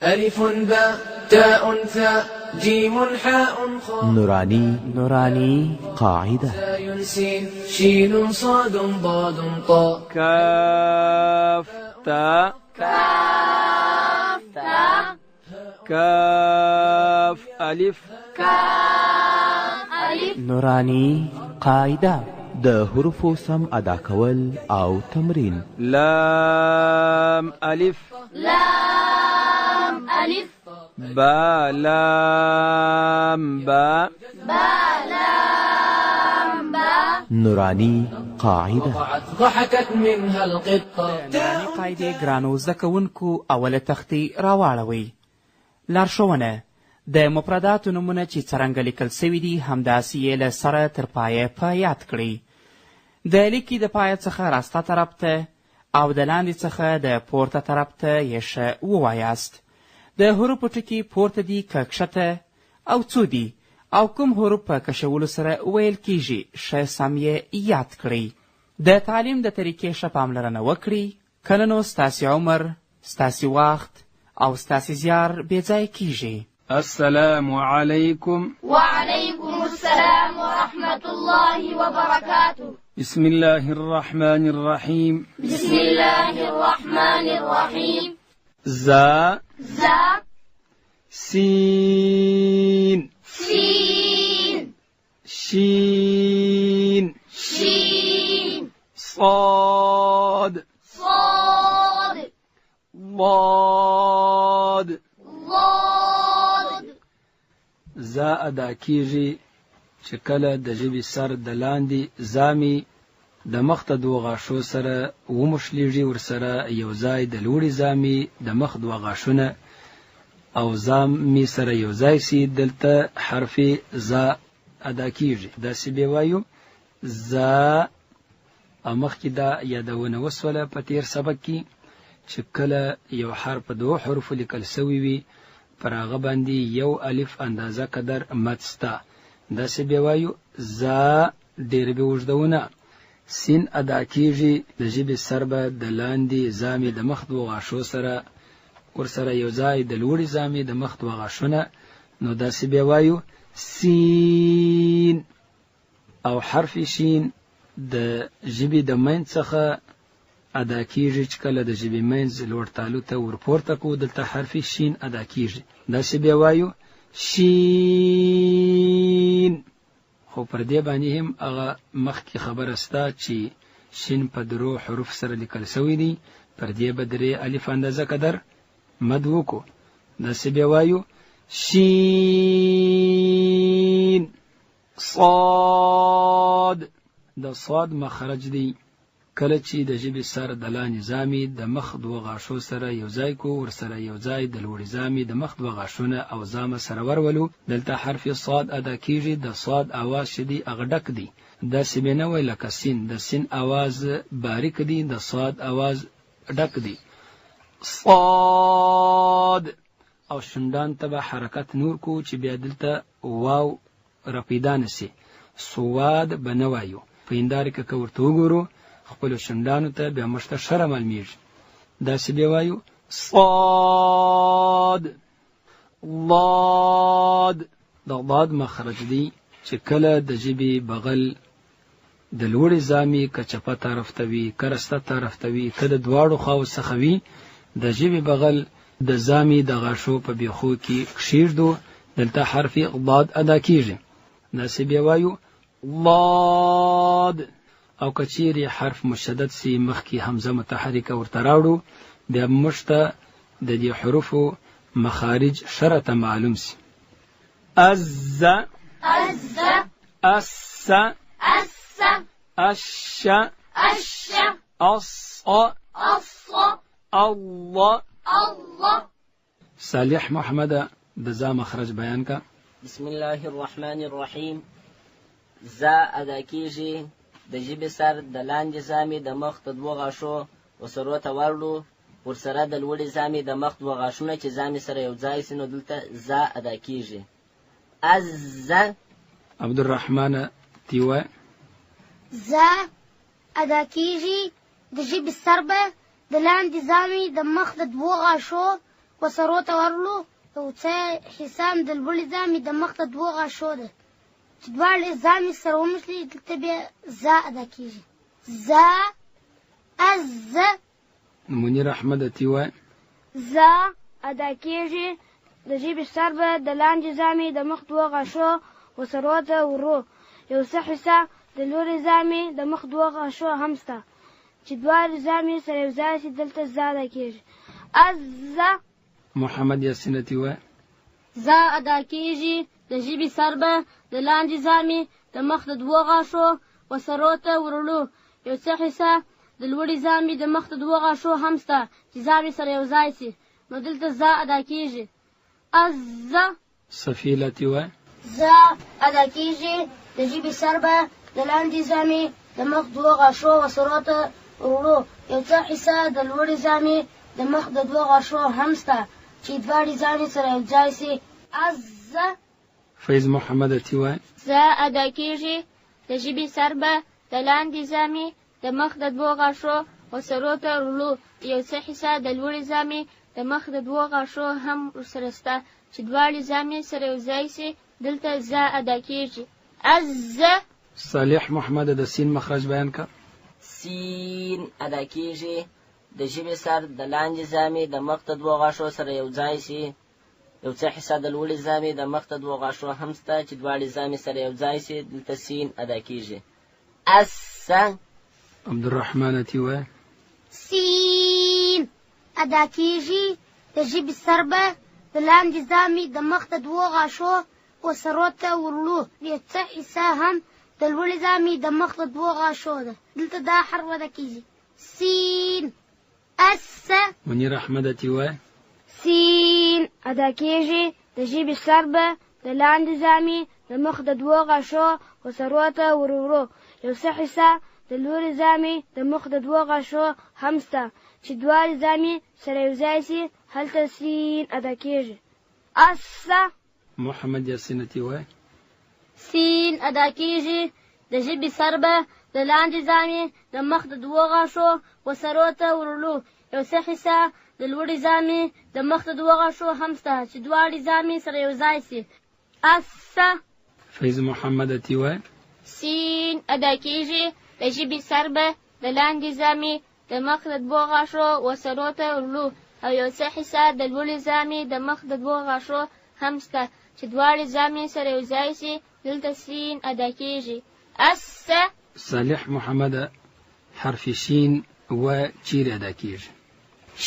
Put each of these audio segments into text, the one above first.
ألف باء تاء ثاء جيم حاء خاء نوراني نوراني قاعده. زاي سين شين صاد ضاد طاء كاف تاء كاف تاء كاف ألف كاف ألف. نوراني قاعده. د حروفو سم ادا کول او تمرین. لام ألف لام ألف با لام با با لام با. نوراني قاعده. وقعت ضحكت منها القطة. نوراني قاعدې ګرانو زده کوونکو اوله تختې راواړوئ. لارښوونه: د مفرداتو نومونه چې څرنګه لیکل سوي دي، همداسې یې له سره تر پایه په یاد کړئ. د لیکې د پایه څخه راسته طرف ته او د لاندې څخه د پورته طرف ته یې ښه ووایاست. د حروفو ټکي پورته دي که کښته او څو دي او کوم حروف په کشولو سره ویل کیږي، ښه سم یې یاد کړئ. د تعلیم د طریقې ښه پاملرنه وکړئ، که نه نو ستاسې عمر، ستاسې وخت او ستاسې زیار بې ځایه کیږي. السلام عليكم. وعليكم السلام ورحمة الله وبركاته. بسم الله الرحمن الرحيم. بسم الله الرحمن الرحيم. زا زا سين سين شين شين صاد صاد ضاد. ضاد. زا ادا کیږي چې کله د ژبې سر د لاندې زامې د مخ د دوو غاښو سره وموښلېږي، ورسره یو ځای د لوړې زامې د مخ دوه غاښونه او زامې سره یو ځای سي، دلته حرف زا ادا کیږي. داسې به وایو زا. او مخکې دا یادونه وسوله په تېر سبق کې چې کله یو حرف په دوو حروفو لیکل سوی وي، پر هغه باندې یو الف اندازه قدر مد سته. داسې به وایو زا، ډېر به اوږدونه. سین ادا کیږي، د ژبې سر به د لاندې زامې د مخ دوو غاښو سره ورسره یو ځای د لوړې زامې د مخ دوه غاښونه، نو داسې به وایو سین. او حرف شین د ژبې د منځ څخه ادا کیږي چې کله د ژبې منځ لوړ تالو ته ورپورته کړو، دلته حرف شین ادا کیږي. داسې بیا وایو شین. خو پر دې باندې هم هغه مخکې خبره سته چې شین په درو حروف سره لیکل سوی دی، پر دې به درې الف اندازه قدر مد وکړو. داسې بیا وایو شین. صاد د صاد مخرج دی، کله چې د ژبې سر د لاندې زامې د مخ دوه غاښو سره یو ځای کو، ورسره یو ځای د لوړې زامې د مخ دوه غاښونه او زامه سره ورولو، دلته حرف صاد ادا کیږي. د صاد اواز چې دی هغه ډک دی، داسې به نه وای لکه سین. د سین اواز باریک دی، د صاد اواز ډک دی. صاد. او شونډان ته به حرکت نور کو چې بیا دلته واو راپیدا نه سي، سواد به نه وایو. په هنداره کې که ورته وګورو خپلو شونډانو ته بیا موږ ته ښه رامعلومېږي. داسې بیا وایو صاد. ضاد د ضاد مخرج دی چې کله د ژبې بغل د لوړې زامې که چپه طرف ته وي، که رسته طرف ته وي، که د دواړو خواو څخه وي، د ژبې بغل د زامې د غاښو په بیخو کې کښېږدو، دلته حرف ضاد ادا کیږي. داسې بیا وایو ضاد. او که چیرې حرف مشدد سي، مخکې همزه متحرکه ورته راوړو، بیا موږ ته د دې حروفو مخارج ښه راته معلوم سي. از از اس اس اش اش اص اص الله. الله. صالح محمد د زا مخرج بیان کا. بسم الله الرحمن الرحیم. زا ادا کیږي د ژبې سر د لاندې زامې د مخ د دوو غاښو وسرو ته ورړو، ورسره د لوړې زامې د مخ دوه غاښونه چې زامې سره یو ځای سي، نو دلته زا ادا کیږي. از. عبدالرحمن تیوه. زا ادا کیږي د ژبې سر به د لاندې زامې د مخ د دوو غاښو وسرو ته ورغلو، یو څه حصه هم د لوړې زامې د مخ د دوو غاښو ده، چې دواړې زامې سره ومښلي، دلته بیا زا ادا کېږي. زا، از. منیر احمد تی وای. زا ادا کېږي، د ژبې سر به د لاندې زامې د مخ دوو غاښو وسرو ته ورو، یو څه حصه د لوړې زامې د مخ دوو غاښو هم سته، چې دواړې زامې سره یو ځای شي، دلته زا ادا کېږي. از. محمد یاسین تی وای. زا ادا کېږي، د ژبې سر به د لاندې زامې د مخ د دوو غاښو وسرو ته ورړو، یو څه حصه د لوړې زامې د مخ د دوو غاښو هم سته، چې زامې سره یو ځای شي، نو دلته زا ادا کېږي. از. صفیله تی وای. زا ادا کېږي، د ژبې سر به د لاندې زامې د مخ دوو غاښو وسرو ته وړو، یو څه حصه د لوړې زامې د مخ د دوو غاښو هم سته، چې دواړې زامې سره یو ځای شي. از. فیض محمد تی وای. زا ادا کېږي، د ژبې سر به د لاندې زامې د مخ د دوو غاښو وسرو ته وړو، یو څه حصه د لوړې زامې د مخ د دوو غاښو هم ورسره سته، چې دواړې زامې سره یو ځای شي، دلته زا ادا کېږي. از. صالح محمد د سین مخرج بیان کا. سین ادا کېږي، د ژبې سر د لاندې زامې د مخ د دوو غاښو سره یو ځای شي، یو څه حصه د لوړې زامې د مخ د دوو غاښو هم سته، چې دواړې زامې سره یو ځای شي، دلته سین ادا کېږي. اس. عبدالرحمن تی وای. سین ادا کېږي، د ژبې سر به د لاندې زامې د مخ د دوو غاښو وسرو ته ورړو، یو څه حصه هم د لوړې زامې د مخ د دوو غاښو ده، دلته دا حرف ادا کېږي. سین. اس. منیر احمد تی وای. سین ادا کېږي، د ژبې سر به د لاندې زامې د مخ د دوو غاښو وسرو ته ورورو، یو څه حصه د لوړې زامې د مخ د دوو غاښو هم سته، چې دواړې زامې سره یو ځای شي، هلته سین ادا کېږي. اس. محمد یاسین تی وای. سین ادا کېږي، د ژبې سر به د لاندې زامې د مخ د دوو غاښو وسرو ته ورړو، یو څه حصه د لوړې زامې د مخ د دوو غاښو هم سته، چې دواړې زامې سره یو ځای شي. اس. فیض محمد تی وای. سین ادا کېږي، د ژبې سر به د لاندې زامې د مخ د دوو غاښو وسرو ته ورړو، او یو څه حصه د لوړې زامې د مخ د دوو غاښو هم سته، چې دواړې زامې سره یو ځای شي، دلته سین ادا کېږي. اس. صالح محمد حرف شین و چیرې ادا کېږي؟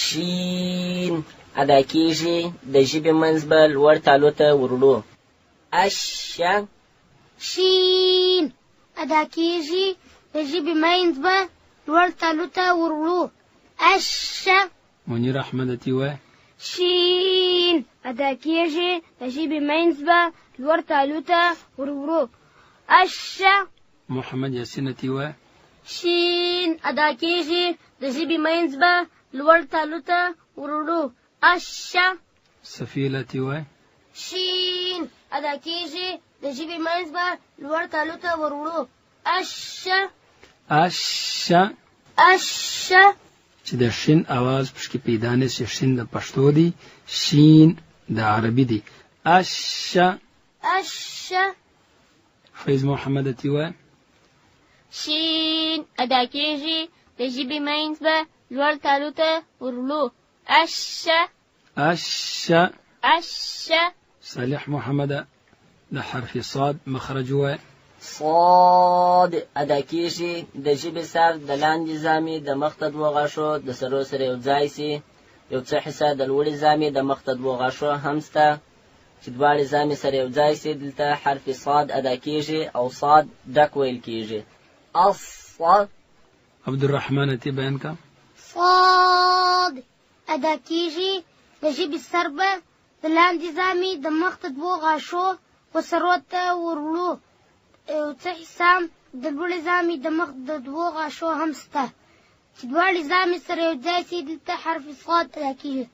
شین ادا کېږي، د ژبې منځ به لوړ تالو ته وروړو. اش. شین ادا کېږي، د ژبې منځ به لوړ تالو ته وروړو. اش. منیر احمد تی وای. شین ادا کېږي، د ژبې منځ به لوړ تالو ته وروړو. اش. محمد یاسین تی وای. شین ادا کېږي، د ژبې منځ به لوړ تالو ته وروړو. اش. صفیله تی وای. شین ادا کېږي، د ژبې منځ به لوړ تالو ته وروړو. اش. اش. اش. چې د شین اواز پکې پیدا نه شي. شین د پښتو دی، شین د عربي دی. اش. اش. فیض محمد تی وای. شین ادا کېږي، د ژبې منځ به لوړ تالو ته ورړو. اش. اش. اش. صالح محمد د حرف صاد مخرج وای. صاد ادا کېږي، د ژبې سر د لاندې زامې د مخ د دوو غاښو د سرو سره یو ځای شي، یو څه حصه د لوړې زامې د مخ د دوو غاښو هم سته، چې دواړې زامې سره یو ځای شي، دلته حرف صاد ادا کېږي او صاد ډک ویل کېږي. اص. عبدالرحمن تی بیان کا. صاد ادا کېږي، د ژبې سر به د لاندې زامې د مخ د دوو غاښو وسرو ته وروړو، یو څه حصه د لوړې زامې د مخ د دوو غاښو هم سته، چې دواړې زامې سره یو ځای شي، دلته حرف صاد ادا کېږي.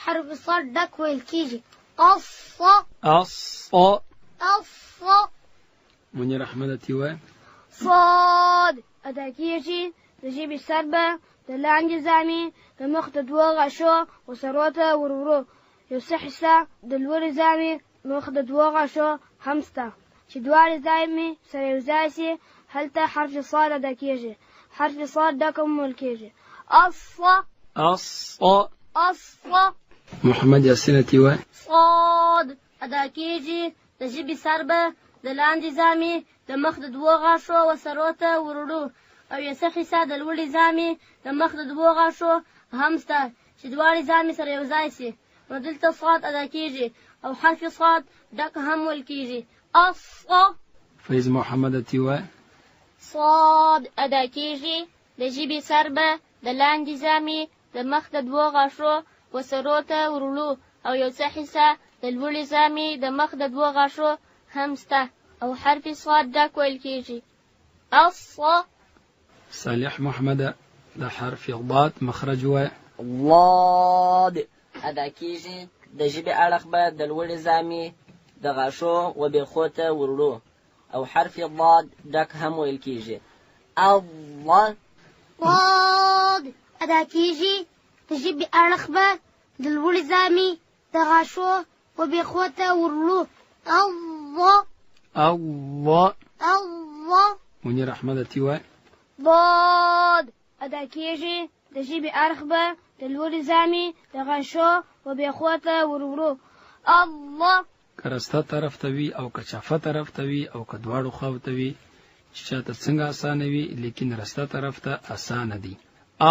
حرف صاد ډک ویل کېږي. اص. اص. اص. منیر احمد تی وای. صاد ادا کېږي، د ژبې سر به د لاندې زامې د مخ د دوو غاښو وسرو ته وروړو، یو څه حصه د لوړې زامې مخ د دوو غاښو هم سته چې دواړې زامې سره یو ځای سي، هلته حرف صاد ادا کیږي. حرف صاد ډک هم ویل کیږي. الص. الص. الص. محمد یاسین تی وای. صاد ادا کیږي، د ژبې سر به د لاندې زامې د مخ د دوو غاښو وسرو ته وروړو او یو څه حصه د لوړې زامې د مخ د دوو غاښو هم سته چې دواړې زامې سره یو ځای سي، نو دلته صاد ادا کیږي او حرف صاد ډک هم ویل کیږي. الص. فیض محمد تی وای. صاد ادا کیږي، د ژبې سر به د لاندې زامې د مخ د دوو غاښو وسرو ته وروړو او یو څه حصه د لوړې زامې د مخ د دوو غاښو هم سته او حرف صاد ډک ویل کیږي. الص. صالح محمد د حرف ضاد مخرج وای. ضاد ادا کیږي، د ژبې اړخ به د لوړې زامې د غاښو و بېخو ته وروړو او حرف ضاد ډک هم ویل کیږي. الض. ضاد ادا کیږي، د ژبې اړخ به د لوړې زامې د غاښو و بېخو ته وروړو. الض. الض. الض. منیر احمد تی وای. ضاد ادا کیږي، د ژبې اړخ به د لوړې زامې د غاښو و بېخو ته وروړو. الض. که رسته طرف ته وي او که چفه طرف ته وي او که دواړو خواو ته وي، چې چاته څنګه اسانه وي، لیکن رسته طرف ته اسانه دی.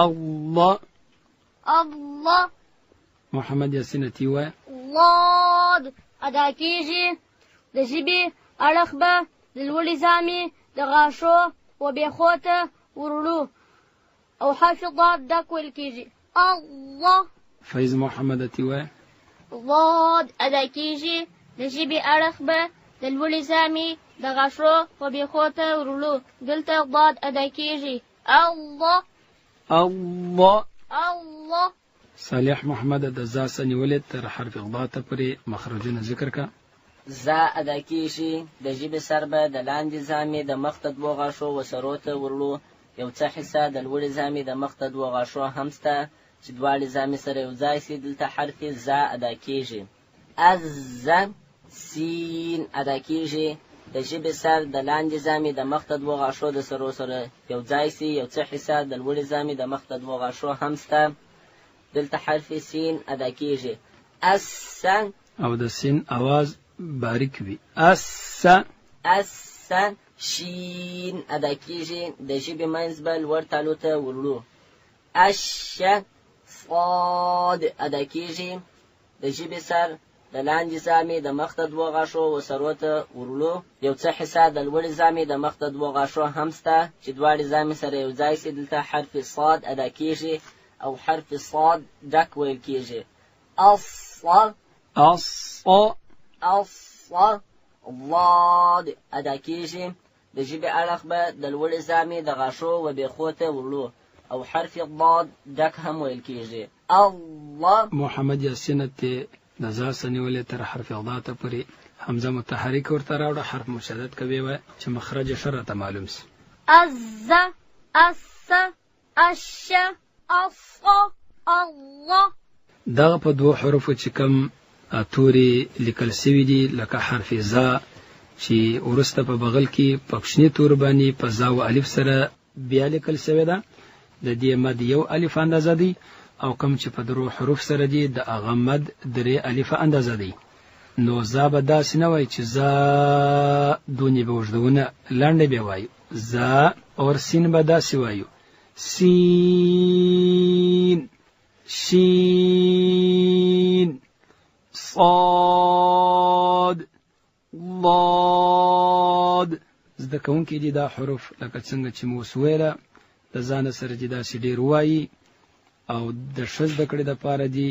الله. الله. محمد یاسین تی وای. ضاد ادا کیږي، د ژبې اړخ به د لوړې زامې د غاښو و بېخو ته وروړو او حرف ضاد ډک ویل کیږي. الله. فیض محمد تی وای. ضاد ادا کیږي، د ژبې اړخ به د لوړې زامې د غاښو و بېخو ته وروړو. دلته ضاد ادا کیږي. الله. الله. الله. صالح محمد د زا څخه نیولې تر حرف غضا ته پورې مخرجونه ذکر کړه. زا ادا کیږي، د ژبې سر به د لاندې زامې د مخ د دوو غاښو وسرو ته وروړو. یو څه حصه د لوړې زامې د مخ د دوو غاښو هم سته چې دواړې زامې سره یو ځای سي، دلته حرف زا ادا کیږي. الز. سین ادا کیږي، د ژبې سر د لاندې زامې د مخ د دوو غاښو د سرو سره یو ځای سي. یو څه حصه د لوړې زامې د مخ د دوو غاښو هم سته، دلته حرف سین ادا کیږي. اس. او د سین اواز باریک وي. اس. اس. شین ادا کیږي، د ژبې منځ به لوړ تالو ته وروړو. اش. صاد ادا کیږي، د ژبې سر د لاندې زامې د مخ د دوو غاښو وسرو ته وروړو. یو څه حصه د لوړې زامې د مخ د دوو غاښو هم سته چې دواړې زامې سره یو ځای سي، دلته حرف صاد ادا کیږي او حرف صاد ډک ویل کیږي. الص. الص. الص. ضاد ادا کیږي، د ژبې اړخ به د لوړې زامې د غاښو و بېخو ته وروړو او حرف ضاد ډک هم ویل کیږي. الله. محمد یاسین ته د زا څخه نیولې تر حرف غضا ته پورې همزه متحرک ورته راوړه، حرف مشدد کوي وای چې مخرج یې ښه راته معلوم سي. الز. الس. الش. الص. الله. دغه په دوو حروفو چې کوم توري لیکل سوي دي، لکه حرف زا چې وروسته په بغل کې په کوچني تور باندې په زا و الف سره بیا لیکل سوې ده، د دې مد یو الف اندازه دی، او کوم چې په درو حروف سره دي د هغه مد درې الفه اندازه دی. نو زا به داسې نه وایي چې زا دونې به اوږدونه لنډه به وایو، زا اور سین به داسې وایو، سین شین صاد ضاد. زده کوونکي دي دا حروف لکه څنګه چې مو اوس ویله د ځانه سره دي داسې ډېر ووایي او د ښه زده کړې دپاره دي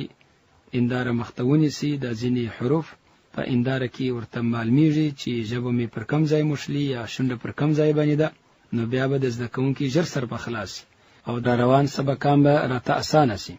انداره مخته ونیسي. دا ځینې حروف په انداره کې ورته معلومیږي چې ژبه مې پر کم ځای مښلي یا شونډه پر کم ځای باندې ده، نو بیا به د زده کوونکي ژر سر په خلاص سي او دا روان سبقان به راته اسانه سي.